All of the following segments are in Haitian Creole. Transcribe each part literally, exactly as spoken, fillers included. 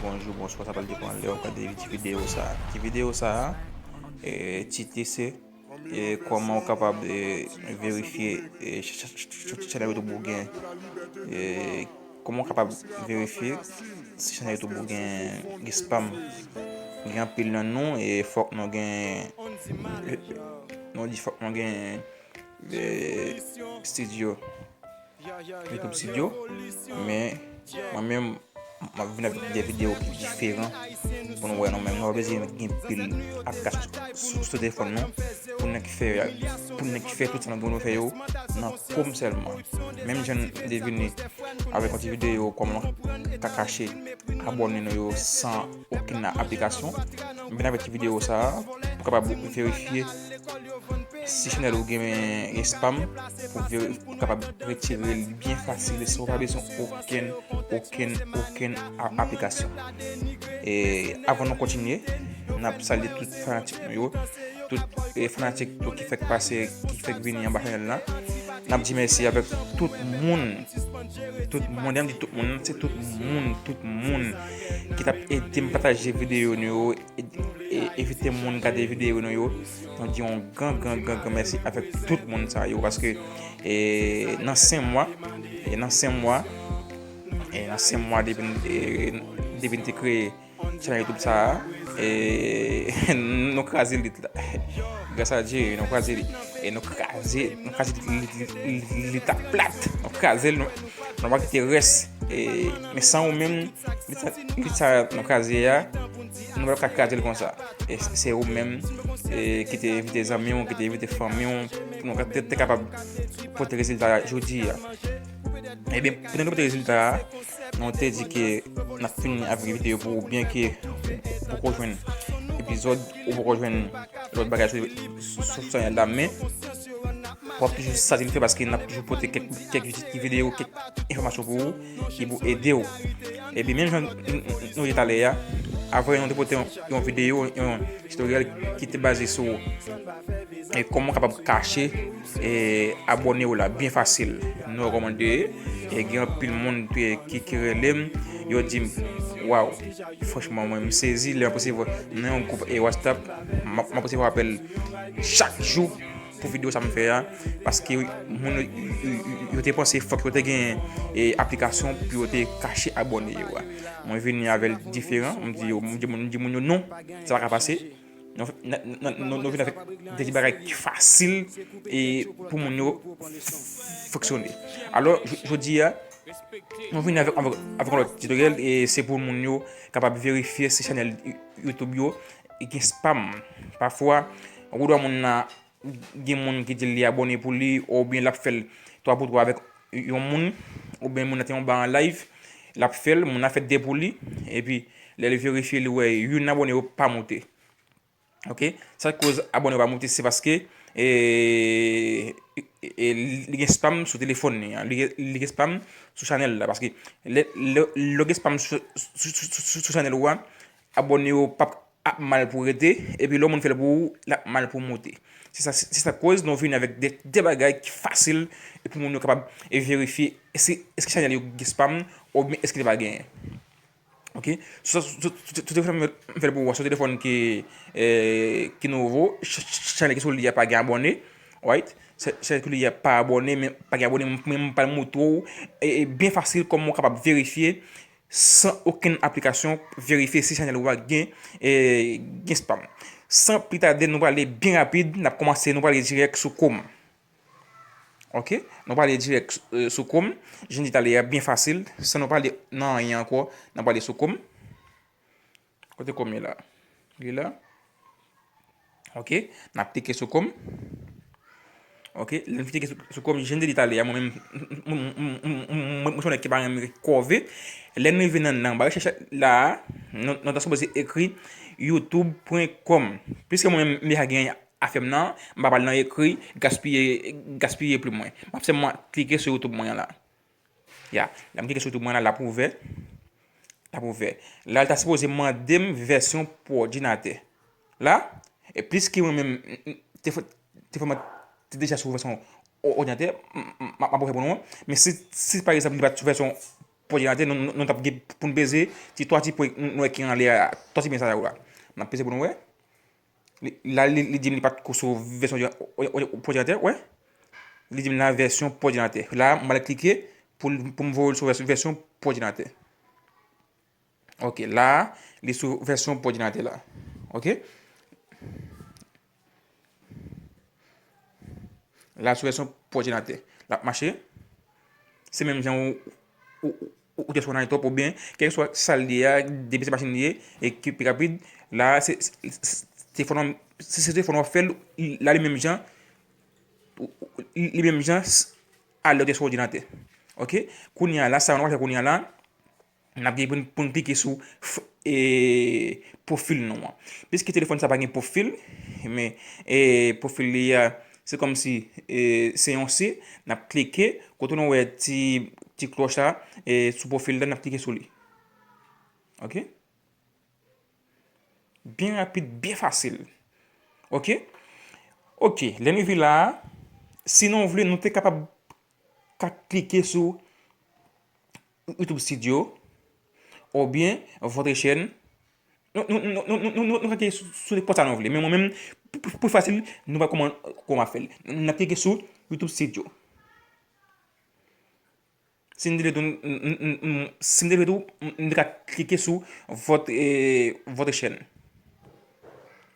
Bonjou, bonswa, sa pral depann lè w gade ti videyo sa a. Ti videyo sa a, e, tit li se, e, kòman w kapab, e, verifye, e, ch-, ch-, ch-, ch-, chanèl YouTube ou gen, e, kòman w kapab verifye si chanèl YouTube ou gen, gen spam. Gen anpil nan nou, e fòk nou gen, e, nou di fòk nou gen, e, studio. YouTube Studio, men mwen menm, m ap vin avèk de videyo ki diferan pou nou wè nou menm. Nou pa bezwen gen pil aplikasyon sou, sou telefòn nou pou nèg fè, pou nèg fè tout sa nou gen pou nou fè yo nan Chrome sèlman. Menm jan m te vini avèk yon ti videyo kòman nou ka kache abòne nou yo san okenn aplikasyon. M vin avèk ti videyo sa a pou kapab verifye si chanèl ou gen, gen spam, pou veri-, pou kapab retire l byen fasil, san w pa bezwen okenn, okenn, okenn a-, aplikasyon. E avan nou kontinye, n ap salye tout fanatik nou yo, tout, e, fanatik yo ki fèk pase, ki fèk vini anba chanèl la. N ap di mèsi avèk tout moun, tout moun, lè m di tout moun, se tout moun, tout moun ki t ap ede m pataje videyo nou yo, e, e, envite moun gade videyo nou yo. Nou di yon gran, gran, gran, gran mèsi avèk tout moun sa yo, paske, e, nan senk mwa, e, nan senk mwa, e, nan senk mwa depi n, e, depi n te kreye chanèl YouTube sa a, e, nou kraze lit la. Gras a Dye, nou kraze li. E nou kraze, nou kraze lit, lit, lit, lit la plat. Nou kraze l, nou, nou pa kite rès. E, men san ou menm, lit sa, lit sa nou kraze a, nou pa ka kraze l konsa. E se ou menm, e, ki te envite zanmi w, ki te envite fanmi w, pou nou te, te kapab pote rezilta jodi a. Ebyen, pou nou pote rezilta a, nou te di ke n ap fini avèk videyo pou ou, byenke ou poko jwenn epizòd, ou poko jwenn lòt bagay sou, sou, sou chanèl la, men w ap toujou sa vin fè paske n ap toujou pote kèk, kèk ti videyo, kèk enfòmasyon pou ou, ki pou ede w. Epi menm jan n, n, n, nou di talè a, avan nou te pote yon, yon videyo, yon titoryèl ki te baze sou, e, kòman w kapab kache, e, abòne w la byen fasil. Nou wè kòman l te ye, e gen anpil moun ki, ki, ki rele m, yo di m, waw, franchman, mwen, m sezi lè m ap resevwa nan yon gwoup, e, WhatsApp, m ap, m ap resevwa apèl chak jou pou videyo sa m fè a, paske moun yo, yo, yo, yo te panse fòk yo te gen, e, aplikasyon pou yo te kache abòne yo a. Mwen vini avè l diferan, m di yo, m di moun, m di moun yo non, sa pa ka pase. Nou, n, n, n, nou, nou vin avèk de ti bagay ki fasil e pou moun yo fonksyone. Alò, j-, jodi a, nou vin avèk, avèk, avèk yon lòt titoryèl, e se pou moun yo kapab verifye si chanèl You-, YouTube yo gen spam. Pafwa, ou dwa moun nan gen moun ki di li abòne pou li, oubyen l ap fè l twa pou twa avèk yon moun, oubyen moun nan te yon ba an live, l ap fè l, moun nan fè de pou li, epi lè l verifye, li wè youn nan abòne yo pa moute. Oke? Sa k koz abòne yo pa moute, se paske, e, e, e, li gen spam sou telefòn li an, li gen, li gen spam sou chanèl la, paske lè, lè, lè w gen spam sou, sou, sou, sou, sou chanèl ou a, abòne yo p ap ap mal pou rete, epi lè yon moun fè l pou ou, l ap mal pou moute. Se sa, se sa k koz nou vin avèk de, de bagay ki fasil e pou moun yo kapab e verifye èske, èske chanèl yo gen spam oubyen èske li pa genyen. Oke? Sou, sou, sou, sou, sou telefòn m fè l pou ou, sou telefòn ki, e, ki nouvo, ch-, ch-, chanèl ki sou li a pa gen abòne, right? Ch-, chanèl ki sou li a pa abòne, men pa gen abòne, men m pral moutre w, e, e byen fasil kòman w kapab verifye san okenn aplikasyon, verifye si chanèl ou a gen, e, gen spam. San pli tade, nou prale byen rapid, n ap kòmanse, nou prale dirèk sou Chrome. Oke? Nou prale dirèk, e, sou Chrome. Jan m di talè a, byen fasil. San nou prale nan anyen ankò, n ap prale sou Chrome. Kote Chrome ye la? Li la. Oke, n ap klike sou Chrome. Oke, lè n fin klike sou, sou Chrome, jan m te di talè a, mwen menm, m, m, mwen se yon nèg ki pa renmen kòve. Lè n rive nan, nan ba rechèch la a, nou, nou ta sipoze ekri youtube pwen kòm. Piske mwen menm, m deja gen afè m nan, m pa pral nan ekri, gaspiye, gaspiye plim mwen. M ap sèlman klike sou YouTube mwen an la. Ya, lè m klike sou YouTube mwen la, l ap ouvè. L ap ouvè. La, l ta sipoze mande m vèsyon pou òdinatè. La, e piske mwen menm, m, m, te fè, te fè mwen te deja sou vèsyon òdinatè, m ap fè pou nou. Men si, si pa egzanp li pa t sou vèsyon pòt òdinatè, nou, nou, nou t ap gen pou n peze ti twa ti pwen nou wè ki anlè a, twa ti pwen sa yo la. N ap peze pou nou wè. Li, la, li, li di m li pa t ko sou vèsyon pòt òdinatè, wè. Li di m la vèsyon pòt òdinatè. La, m al klike pou, pou m voye l sou vèsyon pòt òdinatè. Ok, la, li sou vèsyon pòt òdinatè la. Ok? La, sou vèsyon pòt òdinatè. L ap mache. Se menm jan ou, ou, ou, ou te sou nan laptop oubyen, kèlkeswa sa l ye a, depi se machin li ye, e ki pi rapid, la, se, se, se telefòn, se, se telefòn w ap fè l, la, li menm jan, ou, ou, li menm jan, s- alè w te sou òdinatè. Ok? Kounye a la, sa nou pral fè kounye a la, n ap gen pou n, pou n klike sou f- e, pwofil nou an. Piske telefòn sa pa gen pwofil, men e, pwofil li a, se kòmsi e, se yon se, n ap klike, kote nou wè ti, ti klòch la e, sou pwofil la, n ap klike sou li. Ok? Byen rapid, byen fasil. Ok? Ok, lè n rive la a, si nou vle, nou te kapab ka klike sou YouTube Studio oubyen Votre chaîne. Nou, nou, nou ka klike sou, sou nenpòt sa nou vle. Men mwen menm, pou, pou, pou fasil, nou wè kòman, kòman fè l. N ap klike sou YouTube Studio. Si n te vle tou, n- n- n- n- si n te vle tou, n- n te ka klike sou votre, eh, votre chaîne.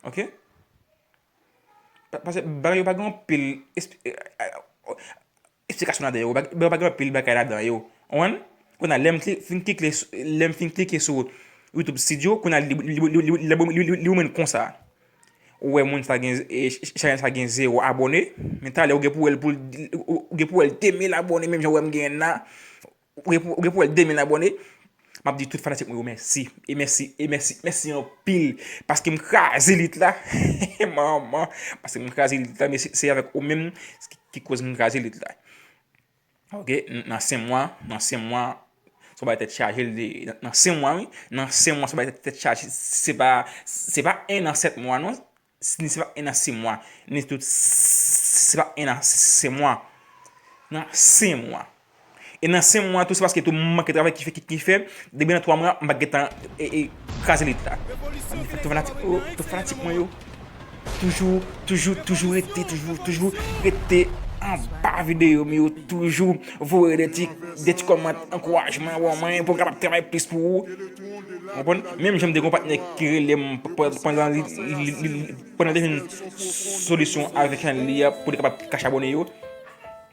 Ok? Pa- Paske bagay yo pa gen anpil esp- eh, eh, esplikasyon ladan yo. Bag- Bagay yo pa gen anpil bagay ladan yo. Ou konprann? Kounye a, lè m kli- fin klike, lè m fin klike sou YouTube Studio, kounye a, li, li, li, li, li, li, li, li, li, li, li, konsa. Ou wè moun sa gen, e, ch- chanèl sa gen zewo abòne, men talè ou gen pou wè l pou, ou gen pou wè l de mil abòne, menm jan ou wè m gen la, ou gen pou, ou gen pou wè l de mil abòne. M ap di tout fanatik mwen yo mèsi, e mèsi, e mèsi, mèsi anpil, paske m kraze lit la, manman, paske m kraze lit la, men se, se avèk ou menm ki, ki koz m kraze lit la. Ok, n- nan senk mwa, nan senk mwa, se yon bagay tèt chaje, l de- nan senk mwa, wi, nan senk mwa, se yon bagay tèt chaje, se pa, se pa en an sèt mwa, non, ni se pa en an sis mwa, ni tou, se pa en an senk mwa, nan senk mwa. E nan senk mwa, tou, se paske tou, m manke travay ki fè, ki, ki fè, depi nan twa mwa, m pa gentan, e, e, kraze lit la. Tout fanatik, oh, tout fanatik mwen yo. Toujou, toujou, toujou rete, toujou, toujou rete anba videyo m yo, toujou voye de ti, de ti kòmantè ankourajman ban mwen pou m kapab travay plis pou ou. Ou konprann? Menm jan m te gen yon patnè ki rele m p- p- pandan li, li, li, li, pandan li te jwenn solisyon avèk chanèl li a pou li kapab kache abòne yo.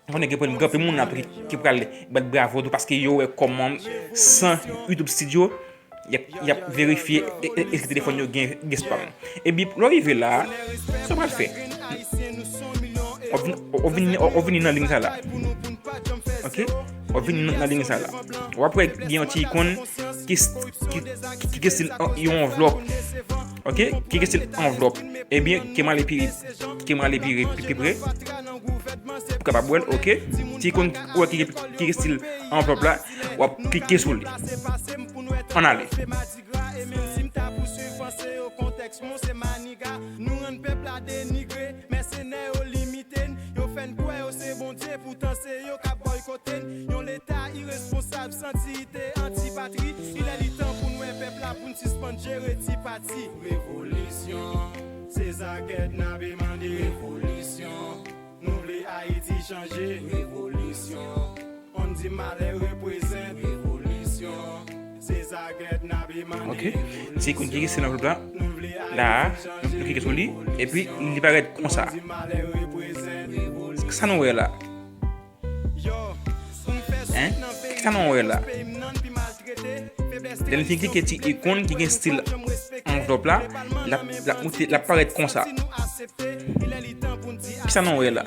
Ou konnen gen anpil moun la tou ki, ki pral bat bravo tou paske yo wè kòman san YouTube Studio, y ap, y ap verifye e- e- èske telefòn yo gen, gen spam. Epi lè w rive la, sa w pral fè? W ap vin, w ap vin, w ap vin nan liy sa la. Ok? W ap vin nan, nan liy sa la. W ap wè gen yon ti ikòn ki, ki, ki, ki gen stil an- yon anvlòp. Ok? Ki gen stil anvlòp. Ebyen, ke m ale pi, ke m ale pi, pi, pi pre. Pou kapab wè l, ok? Ti ikòn ou wè ki, ki gen stil anvlòp la, w ap klike sou li. Ann ale. Nou rann pèp la denigre, mèsenè yo limite n, yo fè n kwè yo se Bondye, poutan se yo k ap bòykote n. Yon leta iresponsab, san diyite, antipatri. Li lè li tan pou n wè pèp la, pou n sispann jere ti pati. Revolisyon, se sa kèt n ape mande. Revolisyon, nou vle Ayiti chanje. Revolisyon, on di malè reprezent. Revolisyon, se sa kèt n ape mande. Ok. Ti ikòn ki rete nan anvlòp la. La a, nou klike sou li, epi li parèt konsa. Sa nou wè la? Hein? Sa nou wè la? Lè n fin klike ti ikòn ki gen stil anvlòp la, l ap, l ap moute, l ap parèt konsa. Kisa nou wè la?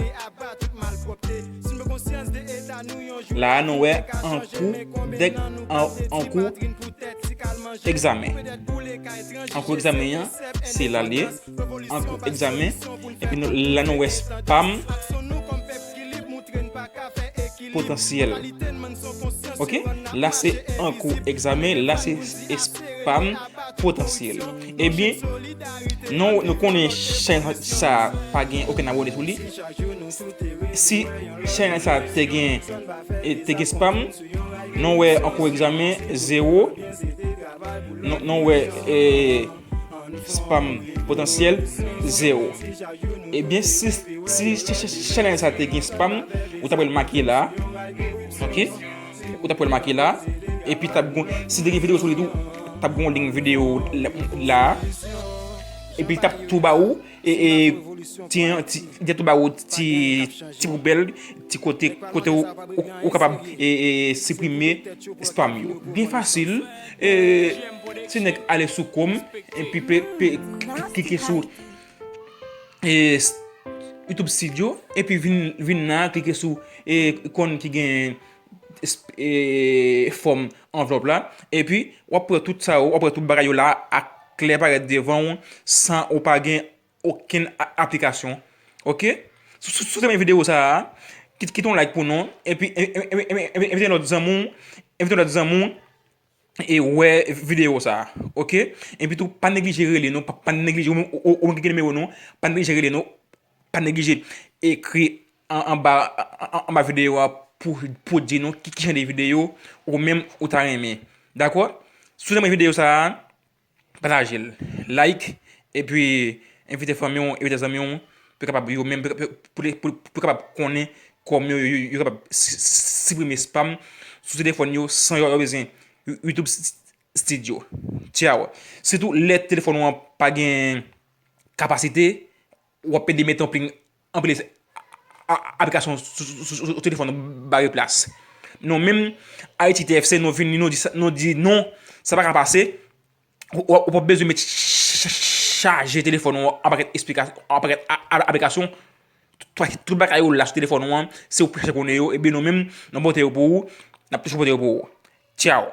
La a, nou wè ankou dèk, an- ankou egzamen. Ankou egzamen an, se la l ye. Ankou egzamen. Epi nou, la nou wè spam potansyèl. Ok? La se ankou egzamen, la se spam potansyèl. Ebyen, nou, nou konnen chanèl sa pa gen okenn abòne sou li. Si chanèl sa te gen, e, te gen spam, nou wè ankò egzamen, zewo. Nou, nou wè, e, spam potansyèl, zewo. Ebyen, si, si, si, si chanèl sa te gen spam, ou t ap wè l make la. Ok? Ou t ap wè l make la. Epi t ap gon, si te gen videyo sou li tou, t ap gon link videyo la, la. Epi l t ap tou ba ou, e, e, ti, ti, li t ap tou ba ou ti, ti poubèl, ti kote, kote ou, ou, ou kapab, e, e, siprime spam yo. Byen fasil, e, ti nèg ale sou Chrome, epi pe, pe, klike sou, e, YouTube Studio, epi vin, vin la, klike sou, e, ikòn ki gen, e, fòm anvlòp la, epi w ap wè tout sa yo, w ap wè tout bagay yo la, a klè parèt devan w, san ou pa gen okenn a, aplikasyon. Ok? Si, si, si w renmen videyo sa a, kit, kite yon like pou nou, epi en, en, en, en, en, envite lòt zanmi w, envite lòt zanmi w, e wè videyo sa a. Ok? Epi tou, pa neglije rele nou, pa, pa neglije, ou, ou, ou, ou ki gen nimewo nou, pa neglije rele nou, pa neglije ekri an, anba, an, anba videyo a pou, pou di nou ki, ki jan de videyo ou menm ou ta renmen. Dakò? Si w renmen videyo sa a, pataje l, like, epi envite fanmi w, envite zanmi w, pou kapab yo menm, pou, pou, pou, pou, pou kapab konnen kòman yo, yo, yo kapab si, si, siprime spam sou telefòn yo san yo, yo bezwen You-, YouTube s-, s-, Studio. Tchaw. Sitou lè telefòn ou an pa gen kapasite, w ap pede mete anpil, anpil a, a, aplikasyon sou, sou, sou, sou telefòn ou bare plas. Nou menm, Ayiti T F C, nou vini, nou di sa, nou di non, sa pa ka pase. Ou, ou, ou p ap bezwen met ch-, ch-, chaje telefòn ou an pakèt esplikasyon, an pakèt a, a, aplikasyon. Tout, tout bagay yo la sou telefòn ou an, se ou pou chache konnen yo, ebyen nou menm, nou pote yo pou ou, n ap toujou pote yo pou ou. Tchaw.